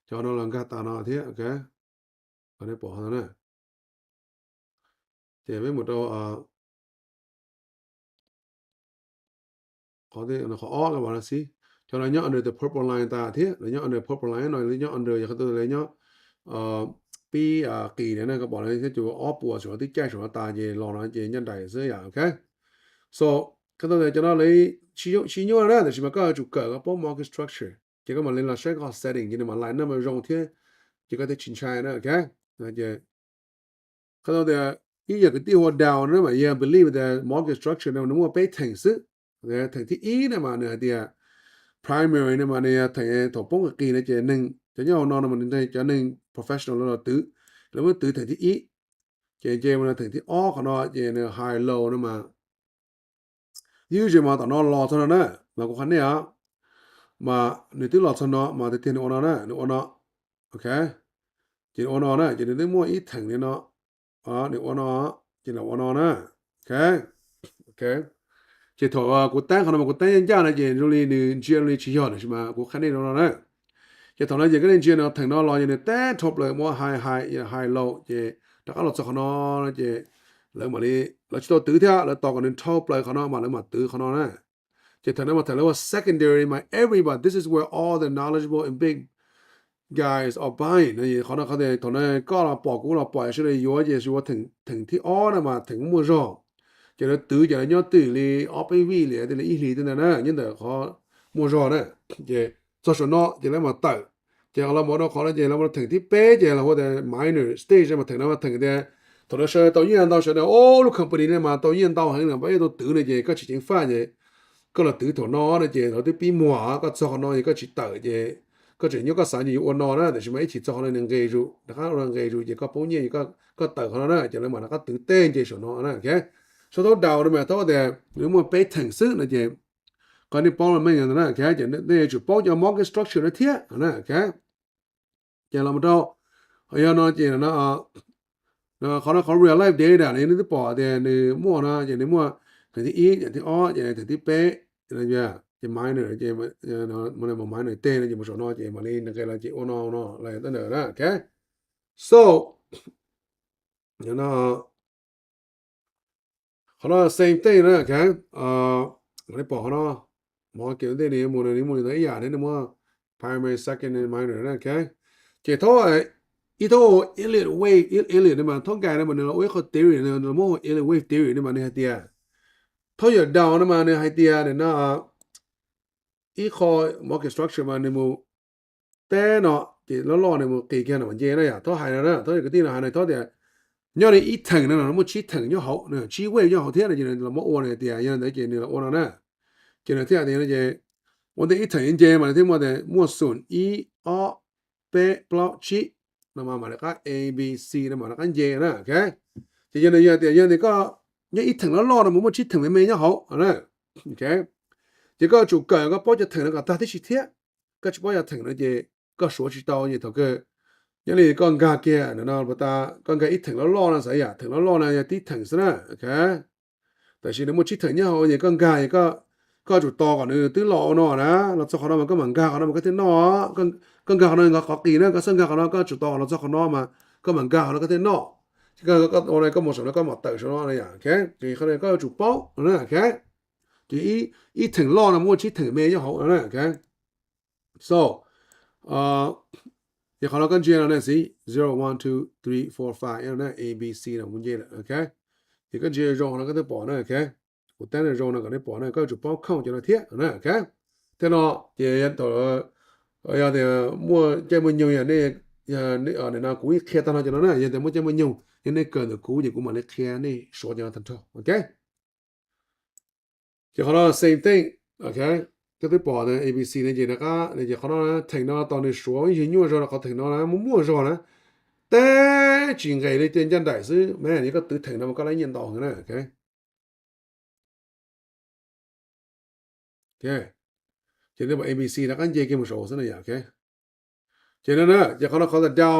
ຈະເນາະ ລະກາຕານະເທຍ ໂອເຄ ອັນນີ້ປອນຫັ້ນນະ ເຈ ໄປໝົດເອົາ ອາ ຂໍເດ ຂໍອອກກັນວ່າຊີ້ ຈະລະຍອດ under the purple line ຕາເທຍ ລະຍອດ under purple line ໜ້ອຍ ລະຍອດ under ຢ່າເຂົ້າຕົວ ລະຍອດ ເອີ ປີ ອາ ກີເນຍນະ ກະບອກລະຍອດ ຈະອອກປົວ ສວນທີ່ແຈ້ງ ສວນຕາ ເຈ ລອງນະ ເຈ ຍາມໃດເສີຍ ໂອເຄ so ຄັນຕົວໃດຈະເນາະ ເລີຍຊີ້ຍົວ ຊີ້ຍົວນະ ແຕ່ຊິມາກໍຈຸເກີດກັບພວກ market structure ເຈ ກໍມາເລີຍລະເຊັກຂອງ setting ເຈ ມາລາຍນຳມາລົງເທຍ ເຈ ກໍໄດ້ຊິນໄຊນະ ໂອເຄ ນະ ເຈ ເຂົາເຈົ້າແຕ່ ອີ ຢາກກະຕິຫົວດາວນະ ມາ yeah believe ແຕ່ market structure ນະ ນະ ມັວເປແທ່ງຊຶ ແຕ່ແທ່ງທີ່ອີນະ ມາເນ ເດ primary ນະ ມາເນ ແທ່ງ ໂຕປົງກະກີນະ ເຈ ໜຶ່ງ ຈະຍ້ອນນອນນະ ມັນຈະໜຶ່ງ professional ລະຕື້ ລະມັນຕື້ແທ່ງທີ່ອີ ເຈ ເຈ ມັນແທ່ງທີ່ອອກເນາະ ເຈ ເນ high low ນະ ມາ ຢູເຈມາຕອນນອນລໍເທົ່ານັ້ນນະ ມາກູຄັນເນຍ ມາໜຶ່ງຕື່ລໍເທົ່າເນາະ ມາເຕຍນອນນະ ນອນນະ ໂອເຄ ເຈນອນນະ ເຈນໄດ້ມົວອີກແທ່ງເນຍເນາະ ອາ ເນຍອນນະ ເຈນອນນະ ໂອເຄ ໂອເຄ ເຈຖອກວ່າກູແຕງເຂົານະ ມາກູແຕງຢ້ານນະ ເຈນໂລລີໜຶ່ງ ເຈນໂລລີຊິຍອດຊິມາ ກູຄັນເນຍນອນນະ ເຈຖອກນະ ເຈກະເນຍເຈນອນ ແທ່ງນອນລໍ ເຈນແຕ່ທົບເລີຍ ມົວໄຮ ໄຮ ໄຮໂລ ເຈ ຕະກະລໍເທົ່າເນາະ ເຈ ເລີຍມາລີ ລະຊິໂຕຕື້ເທຍ ລະຕໍ່ກັນໜຶ່ງເທົ່າເປີເຂົາເນາະ ມາເລີຍມາຕື້ເຂົາເນາະນະ ເຈເຖິງໄດ້ມາເຖິງເລີຍວ່າ secondary ມາ everybody this is where all the knowledgeable and big guys are buying ນະ ເຂົານະ ເຂົາເດ ເທົ່ານັ້ນກໍລະປອກກູລະປອຍຊິໄດ້ຢູ່ ເຈຊິວ່າເຖິງ ເຖິງທີ່ອໍນະ ມາເຖິງມົວຈໍ ເຈລະຕື້ ເຈລະຍໍຕື້ລີ ອອກໄປວີເລ ເດລະອີຫຼີຕົວນັ້ນນະ ຍິນເດີຂໍມົວຈໍນະ ເຈຊອສເນາະ ເຈລະມາເຕີ ເຈລະມາເນາະ ຂໍລະເຈລະມາເຖິງທີ່ເປ ເຈລະຫົວແຕ່ minor stage ມາເຖິງນະ ມາເຖິງແຕ່ ໂຕເດີເຊີ ໂຕຍຽນເຕົາເຊີ ໂອ້ ລູກຄຳປະນີນະ ມາໂຕຍຽນເຕົາແຮງນະ ໄປໂຕຕື້ນະ ເຈກໍຊິຈິງຟ້າ ເຈກໍລະຕື້ໂຕນອນະ ເຈໂຕຕື້ປີມົວ ກໍຊອກນອນ ເຈກໍຊິເຕີ ເຈກໍຊິຍົກກະສານຢູ່ອວນນອນນະ ແຕ່ຊິມາອີຊິຊອກນອນໜຶ່ງເກຢູ ນະຄະ ນອນເກຢູ ເຈກໍໂປເຍ ເຈກໍ ກໍເຕີເຂົານະ ເຈລະມານະ ກໍຕື້ເຕ ເຈໂຊນອນນະ ໂອເຄ ໂຊໂຕດາວນະ ແມ່ໂຕແຕ່ ຫຼືມົວເປແທ່ງຊຶນະ ເຈ ການນີ້ປ້ອງແມ່ນຫຍັງນະ ແຄ ຈະໄດ້ຈຸປ້ອງຈາກ market structure ນະເທຍນະ ແຄ ຈະລະມາເທົ່າ ອາຍານອ ເຈນະ ອາ ນະ ເຂົານະ ເຂົາ real life data ນີ້ ນີ້ປອເຕ ນີ້ມົວນະ ຈະນີ້ມົວ ແທນທີ່ອີ ຈະທີ່ອໍ ຈະແທນທີ່ເປ ຈະນະ ຈະ minor ຈະ ເອີ ນະ ມັນບໍ່ minor ເຕ ຈະບໍ່ຊອນອ ຈະມາລີ ນະ ແຄ ລະ ຈະໂອນອ ນະ ລະ ຕະເນີນະ ແຄ so ນະ ເຂົານະ same thing ນະ ແຄ ເອີ ໄດ້ປອກເຂົານະ ໝໍເກວເດນີ້ ໝູ່ນີ້ ໝູ່ນີ້ ອີຫຍັງນີ້ ໝູ່ primary, secondary, minor ນະ ໂອເຄ. ເຈໂທ ອີໂທ Elliott wave Elliott ນີ້ມາ ໂທກາຍນະ ມັນເນາະ wave theory ນະ Elliott wave theory ນີ້ມາ ນີ້ໄຮເຕຍ ໂທຢາດາວນະມາ ນີ້ໄຮເຕຍ ນີ້ນະ ອີຄໍ market structure ມາ ນີ້ໝູ່ ແຕ່ເນາະ ເຈລໍໆ ນີ້ໝູ່ ເກແກນະ ມັນເຈນະ ຢາ ໂທໄຮນະ ໂທກະຕິນະ ໄຮນະ ໂທເຕຍ ຍອດນີ້ ອີເທິງນະ ໝົດຊີເທິງຍອດເຮົານະ ຊີເວຍຍອດເຮົາເທຍນະ ເຈນະ ລະມາໂອນະ ເຕຍ ຍານແຕ່ເຈນີ້ລະໂອນະ ເຈນະ ເທຍ ເຕຍ ເຈ ວັນເດ ອີເທິງເຈ ມາເທຍ ມາເຕຍ ມົວສູນ ອີ ອໍ ເປ ປລໍ ຊີ ນະມາ ມາລະກະ ເອ ບີ ຊີ ນະມາລະກະ ເຈນະ ໂອເຄ. ເຈ ຍານ ຍານ ເຕຍ ຍານນີ້ກະ ຍານ ອີເທິງລໍໆ ນະ ໝົດຊີເທິງແມ່ໆ ຍອດເຮົານະ ໂອເຄ. ເຈກະຈູກະ ກະປ້ອຍຈະເທິງ ນະກະຕາທີ່ຊີເທຍ ກະຈະປ້ອຍຈະເທິງນະ ເຈ ກະສວຍຊິເຕົາ ເຈ ເທົ່າເກີ ຍານນີ້ກະກາເກຍນະເນາະ ບໍ່ຕາ ກະກາ ອີເທິງລໍໆ ນະ ສາຍຢາ ເທິງລໍໆ ນະ ຍານ ອີເທິງຊະນະ ໂອເຄ. ແຕ່ຊີນະ ໝົດຊີເທິງຍາວ ເຮົາເອງກະກາ ກະ ກະຈູຕອກອນ ຕື້ລໍເນາະນະ ລະຊອກຂອງເຮົາມັນກະມັນກາ ຂອງເຮົາມັນກະເທເນາະ ກະ ກະກາຂອງເຮົາກະຂໍກີນະ ກະເຊິ່ງກາຂອງເຮົາກະຈູຕອກອນ ລະຊອກຂອງເຮົາມາ ກະມັນກາຂອງເຮົາກະເທເນາະ ກະ ກະ ກະ ອອນໄລກະໝໍສຳ ກະໝໍເຕີຊະເນາະ ນະ ໂອເຄ. ເຈ ຄັນກະຈູປ້ອງນະ ໂອເຄ. ເຈ ອີ ເທິງລໍນະ ໝົດຊີເທິງແມ່ຍາວເຮົານະ ໂອເຄ. So ເອີ ເດ ຂອງເຮົາກະເຈນະ ຊີ zero one two three four five ນະ A B C ນະ ມັນເຈນະ ໂອເຄ. ເດກະເຈ ໂຈນະ ກະໄດ້ປອນະ ໂອເຄ. ໂອແຕນໂຈນະ ກະໄດ້ປອນະ ກະຈະປອນເຂົ້າຈະນະ ເທຍນະ ໂອເຄ. ເທເນາະ ເຈ ໂຕ ເອີ ຍາເດ ມົວເຈ ມົວຍູ ຍາເນ ຍາເນ ເອີ ເນນະ ກູເຄຍຕານະ ຈະນະ ຍາເດ ມົວເຈ ມົວຍູ ຍາເນ ເກີນ ກູ ຍາ ກູມາເນ ເຄຍເນ ໂຊ ຈະນະ ທັນໂທ ໂອເຄ. ເຈ ຂອງເຮົາ same thing ໂອເຄ. ກະໄດ້ປອນະ A B C ນະ ເຈ ນະກະ ເຈ ຂອງເຮົານະ ເທັງນະ ຕອນນີ້ສວຍ ຍືນຍົວ ໂຈນະ ເຂົາເທັງນະ ມົວໆ ໂຈນະ ແຕ່ຈິງໄກເລີຍ ເຕັນຈັນໄດຊື ແມ່ນີ້ກະຕື້ເທັງນະ ມັນກະໄລຍຽນຕໍ່ຫັ້ນນະ ໂອເຄ. ໂອເຄ ເຈ ເນບອກ A B C ນະກະ ເຈ ເກມໂຊ ຊັ້ນນະ ໂອເຄ. ເຈ ນະ ເຈ ຂອງເຮົາ ເຂົາຈະດາວ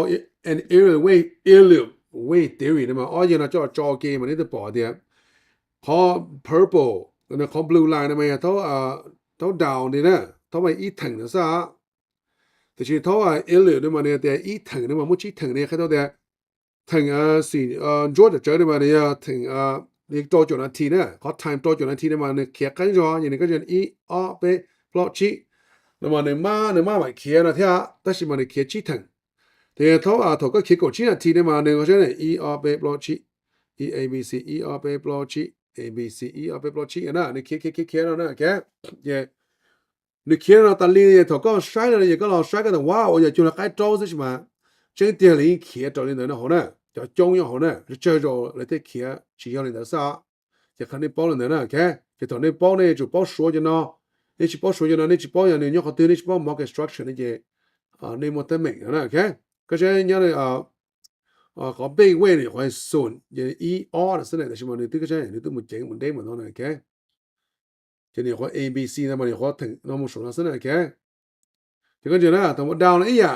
an Elliott wave Elliott wave theory ນະມາ ອໍ ເຈ ນະ ຈໍ ຈໍເກມ ອັນນີ້ຕະປອເດຍ ເຂົາ purple ນະ ເຂົາ blue line ນະມາ ເທົ່າ ເທົ່າດາວນີ້ນະ ເທົ່າວ່າ ອີເທິງນະຊະ ແຕ່ຊິເທົ່າວ່າ Elliott ນະມາ ເນ ແຕ່ ອີເທິງນະມາ ໝົດຊີເທິງເນ ເຂົາເຈົ້າແຕ່ ເຖິງ ເອີ ສີ່ ເອີ ໂຈດເຈີໄດ້ມາເນຍ ເຖິງ ເອີ ນີ້ໂຕໂຈນາທີນະ ຂໍທາມໂຕໂຈນາທີໄດ້ມາເນຍ ເຂຍກັນຢໍ ຢ່າງນີ້ກະຈະ ອີ ອໍ ເປ ປລໍ ຊີ ນະມາ ເນມາ ເນມາ ມາເຂຍນະເທຍ ແຕ່ຊິມາເນເຂຍຊີເຖິງ ເທໂທ ອາ ໂທກະເຂຍໂກຊີນາທີໄດ້ມາເນ ກະຈະ ອີ ອໍ ເປ ປລໍ ຊີ ອີ ເອ ບີ ຊີ ອີ ອໍ ເປ ປລໍ ຊີ ເອ ບີ ຊີ ອີ ອໍ ເປ ປລໍ ຊີ ນະ ເນເຂຍ ເຂຍ ເຂຍ ເຂຍ ນະ ເນ ເຂຍ ເນ ເຂຍ ນະ ຕາລີ ເນ ໂທກະໄຊ ນະ ເນ ກະລອ ໄຊ ກະ ແຕ່ ວ້າວ ໂອ ຢາ ຈູລະ ກາຍ ໂຕ ຊະ ມາ ເຈັງ ເຕຍ ລີ ເຂຍ ໂຕ ລີ ເນ ໂຫ ນະ ຈອ ຈົງ ຍ ໂຫ ນະ ຈະ ໂຈ ລະ ເຕ ເຂຍ ຊິ ຍ ລີ ເນ ຊະ ຈະ ຄັນ ເນ ໂປ້ ເນ ນະ ໂອເຄ ຈະ ໂຕ ເນ ໂປ້ ເນ ຈະ ໂປ້ ຊວຍ ນະ ເນ ຊິ ໂປ້ ຊວຍ ນະ ເນ ຊິ ໂປ້ ຍາ ເນ ຍອກ ຂອງ ຕື່ນ ເນ ຊິ ໂປ້ market structure ເນ ຈະ ອາ ເນ ໂມເຕີເມັກ ນະ ໂອເຄ ກະຈະ ຍາ ເນ ອາ ອາ ຂໍ ເບຣກ ເວ ເນ ຂໍ ສູນ ຍາ ອີ ອໍ ນະ ສະ ເນ ແຕ່ ຊິ ມາ ເນ ຕື້ ກະຈະ ເນ ຕື້ ໝົດເຈັງ ໝົດເດ້ ໝົດ ເນ ໂອເຄ ຈະ ເນ ຂໍ ເອ ບີ ຊີ ນະ ມາ ເນ ຂໍ ເຖິງ ນອມ ສູນ ນະ ສະ ເນ ໂອເຄ ຈະ ກະ ຈະ ນະ ທຳມະດາ ນະ ອີ ອາ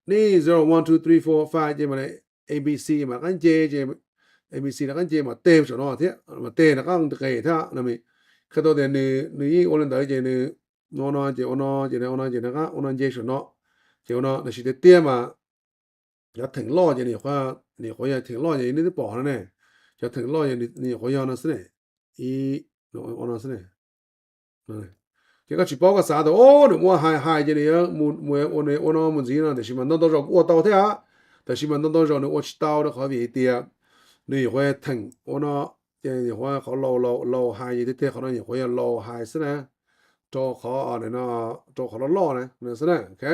ເນ zero one two three four five ຈະ ມາ ເນ ເອ ບີ ຊີ ມາ ກະ ເຈ ເຈ ເອ ບີ ຊີ ນະ ກະ ເຈ ມາ ເຕ ສະ ເນ ເທ ມາ ເຕ ນະ ກະ ເຕ ທະ ນະ ມີ ຄະ ໂຕ ເຕ ເນ ເນ ໂອ ນະ ເດ ເຈ ເນ ໂນ ນະ ເຈ ໂອ ນະ ເຈ ເນ ໂອ ນະ ເຈ ນະ ກະ ໂອ ນະ ເຈ ສະ ເນ ເຈ ໂອ ນະ ນະ ຊິ ເຕ ເຕ ມາ ຢາ ເຖິງ ລໍ ຍາ ເນ ຄວາ ເນ ຄວາ ຢາ ເຖິງ ລໍ ຍາ ເນ ປອ ນະ ເນ ຢາ ເຖິງ ລໍ ຍາ ເນ ຄວາ ຍາ ນະ ສະ ເນ ອີ ໂນ ໂອ ນະ ສະ ເນ ເນ ກະ ກະ ຊິ ປອ ກະ ສາ ໂຕ ໂອ ເນ ມົວ ໄຮ ໄຮ ຍາ ເນ ໝູ ມົວ ໂອ ເນ ໂອ ນະ ໝູ ຊີ ນະ ແຕ່ ຊິ ມາ ນອນ ໂຕ ໂຈ ໂອ ເຕົາ ເທ ອາ ແຕ່ ຊິ ມາ ນອນ ໂຕ ໂຈ ເນ ໂອ ຊິ ເຕົາ ເນ ຂໍ ເວ ເຕຍ ເນ ຄວາ ເຖິງ ໂອ ເນ ເຈ ເນ ຄວາ ຂໍ ລໍ ລໍ ລໍ ໄຮ ເຕ ເຕ ຂໍ ເນ ຄວາ ລໍ ໄຮ ສະ ເນ ໂຕ ຂໍ ເນ ໂຕ ຂໍ ລໍ ນະ ນະ ສະ ເນ ໂອເຄ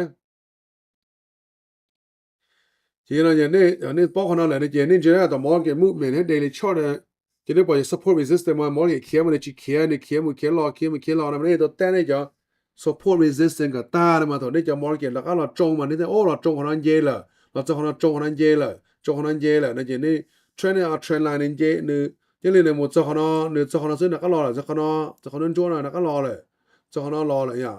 ເຈ ເນ ເນ ເນ ໂປ້ ຂອງເຮົາ ແລະ ເນ ເຈ ເນ ເຈ ນະ ຕອນ market movement ໃຫ້ daily chart ເນ ເຈ ເນ ປອຍ support resistance ມາ market ເຄຍ ມາ ເນ ຊິ ເຄຍ ເນ ເຄຍ ໝູ ເຄຍ ລໍ ເຄຍ ໝູ ເຄຍ ລໍ ນະ ເນ ໂຕ ແຕະ ເນ ຈະ support resistance ກະຕາ ນະ ມາ ໂຕ ເນ ຈະ market ລະກະ ລະ ຈົງ ມາ ເນ ໂອ ລະ ຈົງ ຂອງເນ ເຢ ລະ ລະ ຈົງ ຂອງເນ ເຢ ລະ ຈົງ ຂອງເນ ເຢ ລະ ນະ ເຈ ເນ trend ເນ trend line ເນ ເຈ ເນ ເຈ ເນ ໝູ ຈົງ ຂອງເນ ເນ ຈົງ ຂອງເນ ຊື້ ນະ ກະ ລໍ ລະ ຈົງ ຂອງເນ ຈົງ ຂອງເນ ຈົງ ນະ ກະ ລໍ ລະ ຈົງ ຂອງເນ ລໍ ລະ ຍາ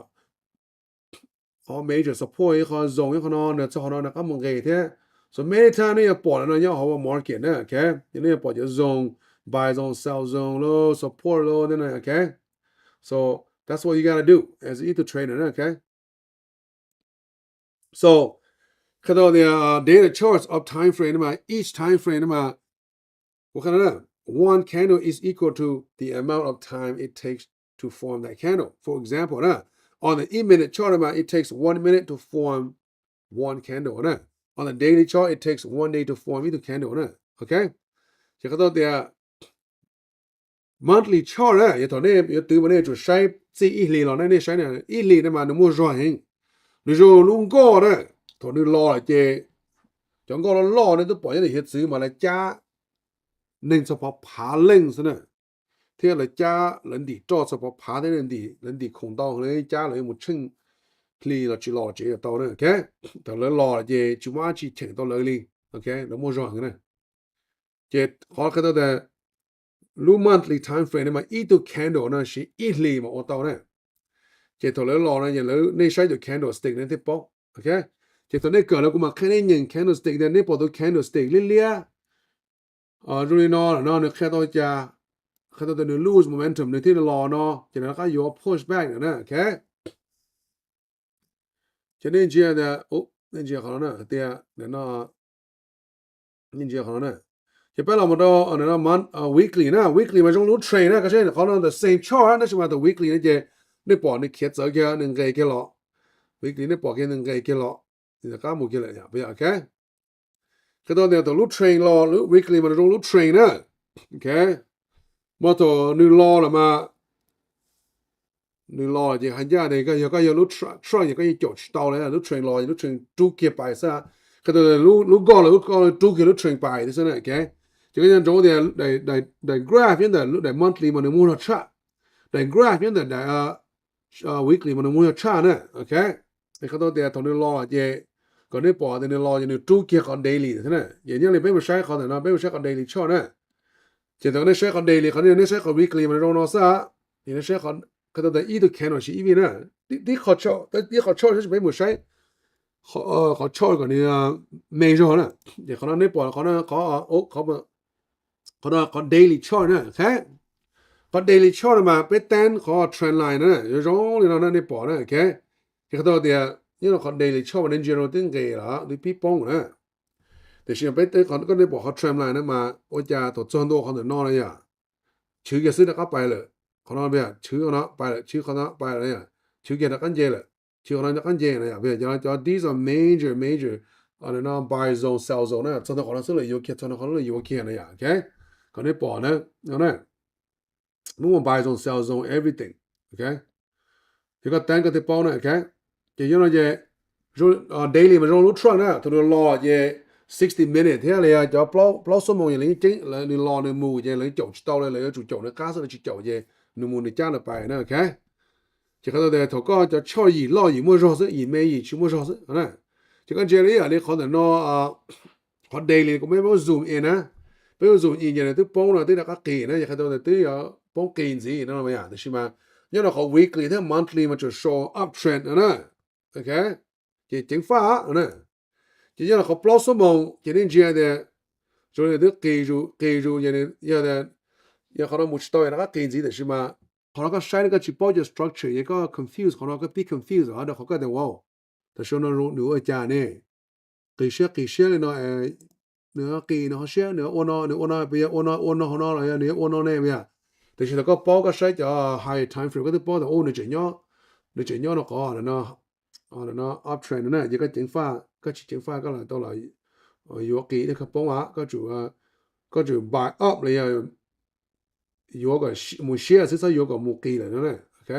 ອໍ major support ຂອງ zone ຂອງເນາະ ເນ ຂອງເນາະ ນະ ກະ ມັນເກ ແທ້ so many time ເນ ປອດ ນະ ຍາ ເຮົາວ່າ market ນະ ໂອເຄ ຍາ ເນ ປອດ ຈະ zone buy zone sell zone ໂລ support ໂລ ນັ້ນນະ ໂອເຄ so that's what you gotta do as an ether trader ນະ ໂອເຄ so ຂະເຈົ້າ ເນ data charts of time frame ນະ each time frame ນະ ໂອເຄ ນະ one candle is equal to the amount of time it takes to form that candle. For example ນະ on the eight minute chart ມາ it takes one minute to form one candle ນະ. On the daily chart it takes one day to form two candle ນະ. ໂອເຄ ຈະເຂົ້າໃຈ monthly chart ນະ ຍາຖອນນີ້ ຍາຕື່ມານີ້ ຈະໃຊ້ ສີ່ອີ່ຫຼີ ລອນ ໃນໃຊ້ ນະ ອີ່ຫຼີ ນະ ມາ ນະ ໂມ ຈອນ ເຮງ ນະ ໂຈ ລຸງ ກໍ ນະ ຖອນ ນະ ລອ ເຈ ຈອນ ກໍ ລອ ນະ ຕົວ ປອຍ ນະ ເຮັດ ຊື້ ມາ ລະ ຈາ ໜຶ່ງ ສະເພາະ ພາ ເລັງ ຊະ ນະ ເທ ລະ ຈາ ລະ ດີ ຕອ ສະເພາະ ພາ ເທ ລະ ດີ ລະ ດີ ຄົງ ຕອ ເລີຍ ຈາ ເລີຍ ໝົດ ຊຶງ ພລີ ລະ ຈີ ລອ ເຈ ຕອ ນະ ໂອເຄ ຕອນ ລອ ເຈ ຈະ ມາ ຈີ ເທັງ ຕອ ເລີຍ ໂອເຄ ນະ ໂມ ຈອນ ນະ ເຈ ຂໍ ເຂົ້າໃຈ ລູ monthly time frame ມາ ອີ່ ໂຕ candle ນະ ຊິ ອີ່ ເລີຍ ມາ ໂອ ເຕົາ ນະ ເຈ ໂຕ ເລີຍ ລອ ນະ ເລີຍ ໃນ ໃຊ້ ໂຕ candlestick ນະ ທີ່ ປອກ ໂອເຄ ເຈ ໂຕ ນີ້ ເກີດ ແລ້ວ ກູ ມາ ແຄ່ ໃນ ໜຶ່ງ candlestick ນະ ໃນ ປອກ ໂຕ candlestick ເລຍ ເອີ ໂຕ ນີ້ ເນາະ ເນາະ ໃນ ແຄ່ ໂຕ ຈະ ແຄ່ ໂຕ ຈະ lose momentum ໃນ ທີ່ ລອ ເນາະ ຈະ ນະ ກໍ ຢວກ push back ນະ ໂອເຄ ຈະ ນີ້ ເຈ ໂອ ນີ້ ເຈ ເຂົາ ນະ ເຕ ເນາະ ນີ້ ເຈ ເຂົາ ນະ ຈະ ໄປ ລອ ມາ ໂຕ ອັນ ນັ້ນ ນະ ມັນ ເອີ weekly ນະ weekly ມາ ຈະ ລູ trend ນະ ກໍ ເຊັ່ນ ເຂົາ ນະ the same chart ນະ ຈະ ມາ ໂຕ weekly ນະ ເຈ ໃນ ປອກ ນີ້ ເຂດ ເຈີ ແຄ່ ໜຶ່ງ ເກ ເກ ລອ weekly ໃນ ປອກ ແຄ່ ໜຶ່ງ ເກ ເກ ລອ ນີ້ ນະ ກໍ ໝົດ ເກ ລະ ຍາ ໂອເຄ ເຂົາ ໂຕ ນີ້ ໂຕ ລູ trend ລອ ຫຼື weekly ມາ ໂຕ ລູ trend ນະ ໂອເຄ ມາ ໂຕ ນີ້ ລອ ລະ ມາ ນີ້ ລອ ເຈ ຮັນຍາ ເດ ກໍ ກໍ ລູ trend ກໍ ໂຈ ໂຕ ເລີຍ ລູ trend ລອ ລູ trend ຕູ ເກ ໄປ ຊະ ເຂົາ ໂຕ ລູ ລູ ກໍ ລະ ລູ ກໍ ຕູ ເກ ລູ trend ໄປ ຊະ ນະ ໂອເຄ ຈະ ກໍ ຍັງ ໂຕ ເດ ໄດ້ ໄດ້ ໄດ້ graph ຍັງ ໄດ້ ໄດ້ monthly ມາ ໂຕ ມູນຄ່າ ໄດ້ graph ຍັງ ໄດ້ ເອີ ເອີ weekly ມາ ໂຕ ມູນຄ່າ ນະ ໂອເຄ ເຂົາ ໂຕ ເດ ໂຕ ນີ້ ລອ ເຈ ກໍ ນີ້ ປອກ ໂຕ ນີ້ ລອ ເຈ ໂຕ ເກ ຂອງ daily ຊະ ນະ ເຈ ຍັງ ເລີຍ ໄປ ມາ ໃຊ້ ຂອງ ນະ ໄປ ມາ ໃຊ້ ຂອງ daily chart ນະ ເຈ ໂຕ ນີ້ ໃຊ້ ຂອງ daily ເຂົາ ນີ້ ໃຊ້ ຂອງ weekly ມາ ໂຕ ເນາະ ຊະ ນີ້ ໃຊ້ ຂອງ ເຂົາ ໂຕ ເດ ອີ່ ໂຕ candle ຊິ ອີ່ ນະ ທີ່ ທີ່ ເຂົາ chart ທີ່ ເຂົາ chart ຈະ ໄປ ມາ ໃຊ້ ເຂົາ ເອີ ເຂົາ chart ກ່ອນ ນີ້ major ນະ ເຈ ເຂົາ ນີ້ ປອກ ເຂົາ ນີ້ ເຂົາ ໂອ ເຂົາ ເຂົາ ເຂົາ daily chart ນະ ໂອເຄ ເຂົາ daily chart ມາ ໄປ ແຕນ ເຂົາ trend line ນະ ໂຈ ໂຈ ນີ້ ເນາະ ນີ້ ປອກ ນະ ໂອເຄ ເຂົາ ໂຕ ເດ ນີ້ ເນາະ ເຂົາ daily chart ມາ ໃນ general ຕຶງ ເກ ລະ ຫຼື ພີ ປອງ ນະ ແຕ່ຊິ ໄປ ແຕນ ເຂົາ ກໍ ນີ້ ປອກ ເຂົາ trend line ນະ ມາ ໂອ ຈາ ໂຕ ໂຕ ໂຕ ເຂົາ ເນາະ ນະ ຍາ ຊື ເກ ຊື ນະ ກໍ ໄປ ເລີຍ ເຂົາ ເນາະ ເບຍ ຊື ເນາະ ໄປ ຊື ເຂົາ ເນາະ ໄປ ນະ ຍາ ຊື ເກ ນະ ກໍ ເຈ ເລີຍ ທີ່ເຂົານັ້ນຈະຄັນແຈ້ງນະ ເພື່ອຈະ ຈະ these are major major ອັນນັ້ນນະ buy zone sell zone ນະ ສ່ວນຂອງເຮົາເລີຍຢູ່ເຂດ ສ່ວນຂອງເຮົາເລີຍຢູ່ເຂດນະ ໂອເຄ ເຂົາໄດ້ປອກນະ ເອົານະ ມີ buy zone sell zone everything ໂອເຄ ທີ່ກໍແຕນກໍທີ່ປອກນະ ໂອເຄ ຈະຢູ່ນະ ຈະ daily ມາ trend ນະ ໂຕ ລອ ຈະ sixty minute ເຮັດເລີຍ ຈະ ເກົ້າຊົ່ວໂມງ ຢ່າງນີ້ຈິງ ລະ ລອ ນະ ໝູ່ ຈະ ລະ ຈົບ ຈະ ເຕົາ ເລີຍ ລະ ຈຸ ຈົບ ນະ ກາ ສະ ນະ ຈິ ຈົບ ຈະ ນະ ໝູ່ ນະ ຈາ ນະ ໄປ ນະ ໂອເຄ ຈະເຂົ້າໃຈ ເຂົາກໍຈະຊ່ອຍ ລໍ ຢູ່ ມົວ ຈອ ຊື ອີ ເມ ຢູ່ ຊິ ມົວ ຈອ ຊື ນະ ຈະກັນ ເຈ ລີ ອັນນີ້ ເຂົາແຕ່ນອ ອາ ເຂົາ daily ກໍແມ່ນວ່າ zoom in ນະ ໄປ zoom in ຢ່າງໃດ ຕຶກໂປ້ງນະ ຕຶກ ນະ ກະ ເກ ນະ ຢ່າ ເຂົາແຕ່ ຕຶກ ໂປ້ງ ເກ ຊີ້ ນະ ມາ ຢ່າງ ແຕ່ຊິມາ ຍ້ອນວ່າ ເຂົາ weekly ແທ້ monthly ມັນຈະ show uptrend ນະ ໂອເຄ ຈະ ເຈັງຟ້າ ນະ ຈະ ຍ້ອນວ່າ ເຂົາ ເກົ້າ ຊົ່ວໂມງ ຈະ ເຫັນ ເຈ ແຕ່ ຈະ ເຫັນ ຕຶກ ເກ ຢູ່ ເກ ຢູ່ ຢ່າງໃດ ຢ່າງໃດ ຢ່າ ເຂົາ ນະ ໝູ່ ສະ ຕອຍ ນະ ກະ ເກ ຊີ້ ແຕ່ຊິມາ ເຂົາກໍໃຊ້ໃນການຊິປ້ອງ structure ຍັງກໍ confuse ເຂົາເນາະ ກໍ be confuse ເນາະ ເຂົາກໍແຕ່ເວົ້າ ແຕ່ຊ່ວງນັ້ນ ໜູ ອາຈານນີ້ ກະເຊຍ ກະເຊຍເລີຍເນາະ ເອີ ເນາະ ກະເນາະ ເຊຍ ເນາະ ໂອເນາະ ເນາະ ໂອເນາະ ເປັນ ໂອເນາະ ໂອເນາະ ເນາະ ເນາະ ໂອເນາະ ເນາະ ເປັນ ແຕ່ຊິລະກໍປ້ອງກໍໃຊ້ຈະ high time frame ກໍຖືປ້ອງ ແຕ່ ໂອ ໃນຈະເນາະ ໃນຈະເນາະ ເນາະ ກໍ ເນາະ ເນາະ uptrend ນະ ຍັງກໍເຈັງຟ້າ ກໍຊິເຈັງຟ້າກໍຫຼາຍຕໍ່ຫຼາຍ ເອີ ຢູ່ກະ ເດ ກໍປ້ອງວ່າ ກໍຈະວ່າ ກໍຈະ buy up ເລີຍ ຢູ່ກໍ ໝູ່ share ຊື່ ຢູ່ກໍໝູ່ ກະ ແລ້ວນະ ໂອເຄ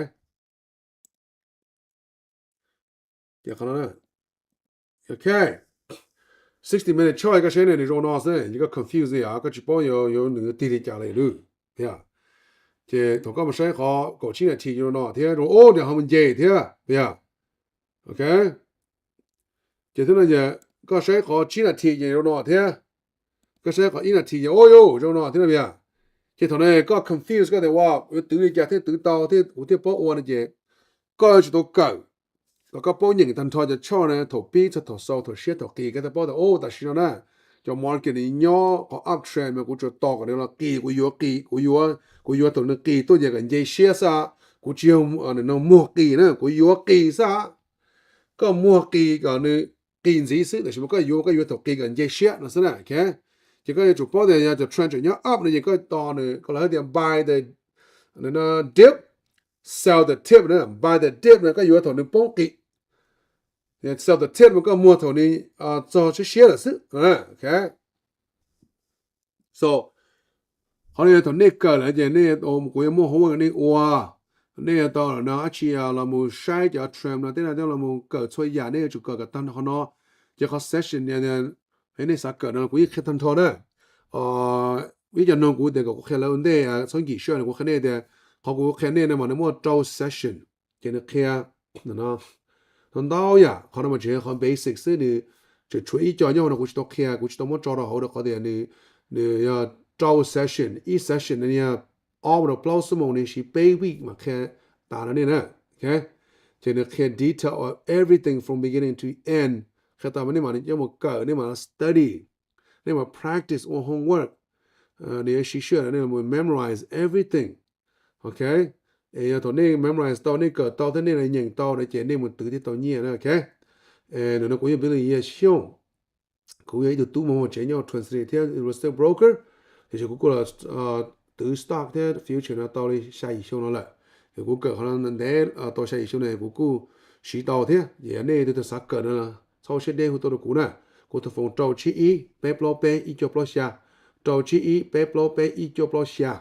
ເຈົ້າ ເຂົານະ ໂອເຄ sixty minute chart ກໍໃຊ້ໃນ Journal ເນາະ ຍັງກໍ confuse ເລີຍ ກໍຊິປ້ອງ ຢູ່ ຢູ່ ໜຶ່ງ ຕີ ຈະເລີຍ ຫຼື ເຈົ້າ ໂຕກໍມາໃຊ້ ຂໍ ກໍ ຊິນາທີ ຢູ່ເນາະ ເຈົ້າ ໂອ ດຽວເຮົາມັນເຈ ເຈົ້າ ເຈົ້າ ໂອເຄ ເຈົ້າ ເທົ່ານັ້ນ ເຈົ້າ ກໍໃຊ້ ຂໍ ຊິນາທີ ຢູ່ເນາະ ເຈົ້າ ກໍໃຊ້ ຂໍ ອີນາທີ ໂອ ໂຢ ເຈົ້າ ເນາະ ເຈົ້າ ເນາະ ເຈົ້າ ເທົ່ານັ້ນ ກໍ confuse ກໍແຕ່ວ່າ ເອີ ຕື້ ຈະ ເທ ຕື້ ເຕົາ ເທ ເທ ໂປ ອວນ ເຈົ້າ ກໍຈະ ໂຕ ເກີາ ກໍ ກໍ ໂປ ຍິງ ທັນ ທອ ຈະ ຊໍ ນະ ໂທ ປີ ທະ ໂທ ຊໍ ໂທ ເຊຍ ໂທ ກີ ກໍແຕ່ ໂປ ແຕ່ ໂອ ແຕ່ຊິເນາະ ນະ ຈະ market ນີ້ ຍໍ ຂໍ uptrend ມາ ກູ ຈະ ຕອກ ກັນ ລະ ກີ ກູ ຢູ່ ກີ ກູ ຢູ່ ກູ ຢູ່ ໂຕ ໜຶ່ງ ກີ ໂຕ ຢາກ ກັນ ເຈ ເຊຍ ຊະ ກູ ຈະ ເອົາ ອັນ ນະ ໝວກ ກີ ນະ ກູ ຢູ່ ກີ ຊະ ກໍ ໝວກ ກີ ກໍ ໜຶ່ງ ກະ ຈີ ຊື ແຕ່ຊິມາ ກໍ ຢູ່ ກໍ ຢູ່ ໂຕ ກະ ກັນ ເຈ ເຊຍ ນະ ຊະ ນະ ໂອເຄ ຈະ ກໍ ຈະ ໂປ ແຕ່ ຢາກ ຈະ trend ຈະ up ນະ ຍັງ ກໍ ຕອນ ກໍ ລະ ດຽວ buy ແຕ່ ອັນ ນະ dip sell the tip ເດີ buy the dip ເດີ ກໍຢູ່ແຖວນີ້ປົງກີ sell the tip ມັນກໍມົວແຖວນີ້ ເອີ ຈອເຊຍໆລະຊຶ ໂອເຄ. So ຄາວນີ້ ເທົ່ານີ້ເກີດແລ້ວເຈ ນີ້ໂອ ກູຍັງມົວໂຮເວີກນີ້ອັວ ນີ້ຕໍ່ເນາະ ອາຊີອາ ລາມູໄຊຈະເທຣມນະ ເຕນະເຕລາມູເກີດຊ່ວຍຢາ ນີ້ຈຸເກີດກັບຕັນຄອນເນາະ ຈະເຂົ້າເຊສຊັນນີ້ ເຮັດໃຫ້ສາເກີດນະ ກູອີກແຄ່ທັນໂທນະ ເອີ ວິຈານອງກູເດກະ ກູແຄ່ແລ້ວເດ ອາ ຊອງກີເຊິນ ກູແຄ່ນີ້ເດ ຂອງກູແຄ່ນີ້ນະ ມັນໝົດໂຕເຊສຊັນ ເຈນເຄຍ ນະເນາະ ນອນເຕົາຢາ ຄອນມາເຈຄອນເບສິກ ຊຶ່ງນີ້ຈະຊ່ວຍອີ່ຈໍ່ຍອນ ກູຈະຕ້ອງເຄຍ ກູຈະຕ້ອງມາຈໍລະເຮົາດອກ ເຂົາເດນີ້ ນີ້ ໂຕເຊສຊັນ ອີເຊສຊັນນີ້ ອອກມາເກົ້າຊົ່ວໂມງນີ້ຊິເປວິກມາແຄ່ຕາລະນີ້ນະ ໂອເຄ ເຈນເຄຍ detail of everything from beginning to end ແຄ່ຕາມານີ້ມານີ້ ຈະມາເກີດນີ້ມາ study ນີ້ມາ practice or homework ເອີ ນີ້ຊິເຊື່ອນີ້ມາ memorize everything ໂອເຄ ເອ ໂຕນີ້ memorize ໂຕນີ້ເກີດໂຕເທົ່ານີ້ລະ ຍິງໂຕໃນເຈນນີ້ມັນຕື້ທີ່ໂຕເຍນະ ໂອເຄ ເອ ເນາະ ກູຍັງເປັນເຍຊ່ວງ Kuya itu tu mama chenyo translate here real estate broker. Thì sẽ của cô là từ stock thế future nó tao đi sai số nó lại. Thì của cỡ nó nên để tao sai số này của cô sĩ tao thế. Vậy anh ấy tôi tôi sắp cỡ nó là sau sẽ để hụt tao được cũ nè. Cô tôi phòng trâu chi ý, pep lo pe, ý cho plo xa. Trâu chi ý, pep lo pe, ý cho plo xa.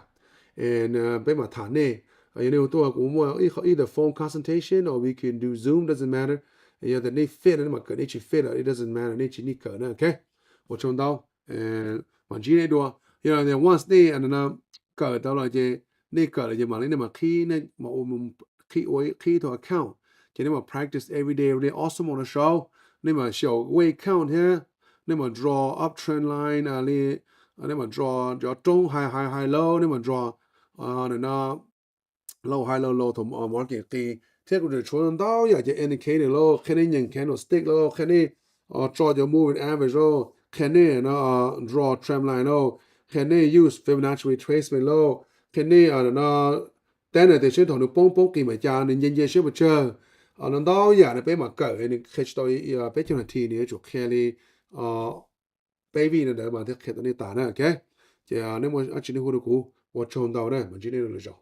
And bé mà thả nè. Anh ấy tôi cũng mua either phone consultation or we can do Zoom, doesn't matter. ເອີ ແຕ່ນີ້ເຟດ ອັນນີ້ມັນເກີດນີ້ຊິເຟດ it doesn't matter ນີ້ຊິນີ້ເກີດນະ ໂອເຄ ບໍ່ຊົນເຕົາ ເອີ ມັນຊິໄດ້ດວ ເອີ once ນີ້ ອັນນັ້ນນະ ເກີດເຕົາລະເຈ ນີ້ເກີດລະເຈ ມານີ້ມາຄີນີ້ ມາໂອ ຄີໂອ ຄີໂທ account ເຈ ນີ້ມາ practice every day every day ອອສໂມນະໂຊ ນີ້ມາໂຊ wake count ເຮ ນີ້ມາ draw up trend line ອາລີ ອັນນີ້ມາ draw draw ຕົງ high high high low ນີ້ມາ draw ອາ ນັ້ນນະ low high low low ຖົມ ອາ ມອນເກງຕີ ເທກນິກຊົນເຕົາຢາກຈະ indicate ໂລ ແຄ່ນີ້ຍັງ candlestick ໂລ ແຄ່ນີ້ ອາ draw your moving average ໂລ ແຄ່ນີ້ນະ ອາ draw trend line ໂລ ແຄ່ນີ້ use Fibonacci retracement ໂລ ແຄ່ນີ້ ອາ ນະ ແຕ່ໃນເຕເຊິນຖອນໂປ້ງໂປ້ງກີມາຈານ ເຢັນເຢັນເຊບເຊີ ອາ ນັ້ນເຕົາຢາກໄດ້ໄປມາເກີດ ເຄສໂຕ ອາ ເປເຈົ້າໜ້າທີ່ນີ້ ຈວກແຄ່ນີ້ ອາ baby ນະເດີ ມາເທກເຄສຕອນນີ້ຕານະ ໂອເຄ ຈະ ໃນໝົດ ອາ ຈິນໃນຮູ້ນະກູ ວ່າຊົນເຕົານະ ມັນຈິນໃນຮູ້ນະເຈົ້າ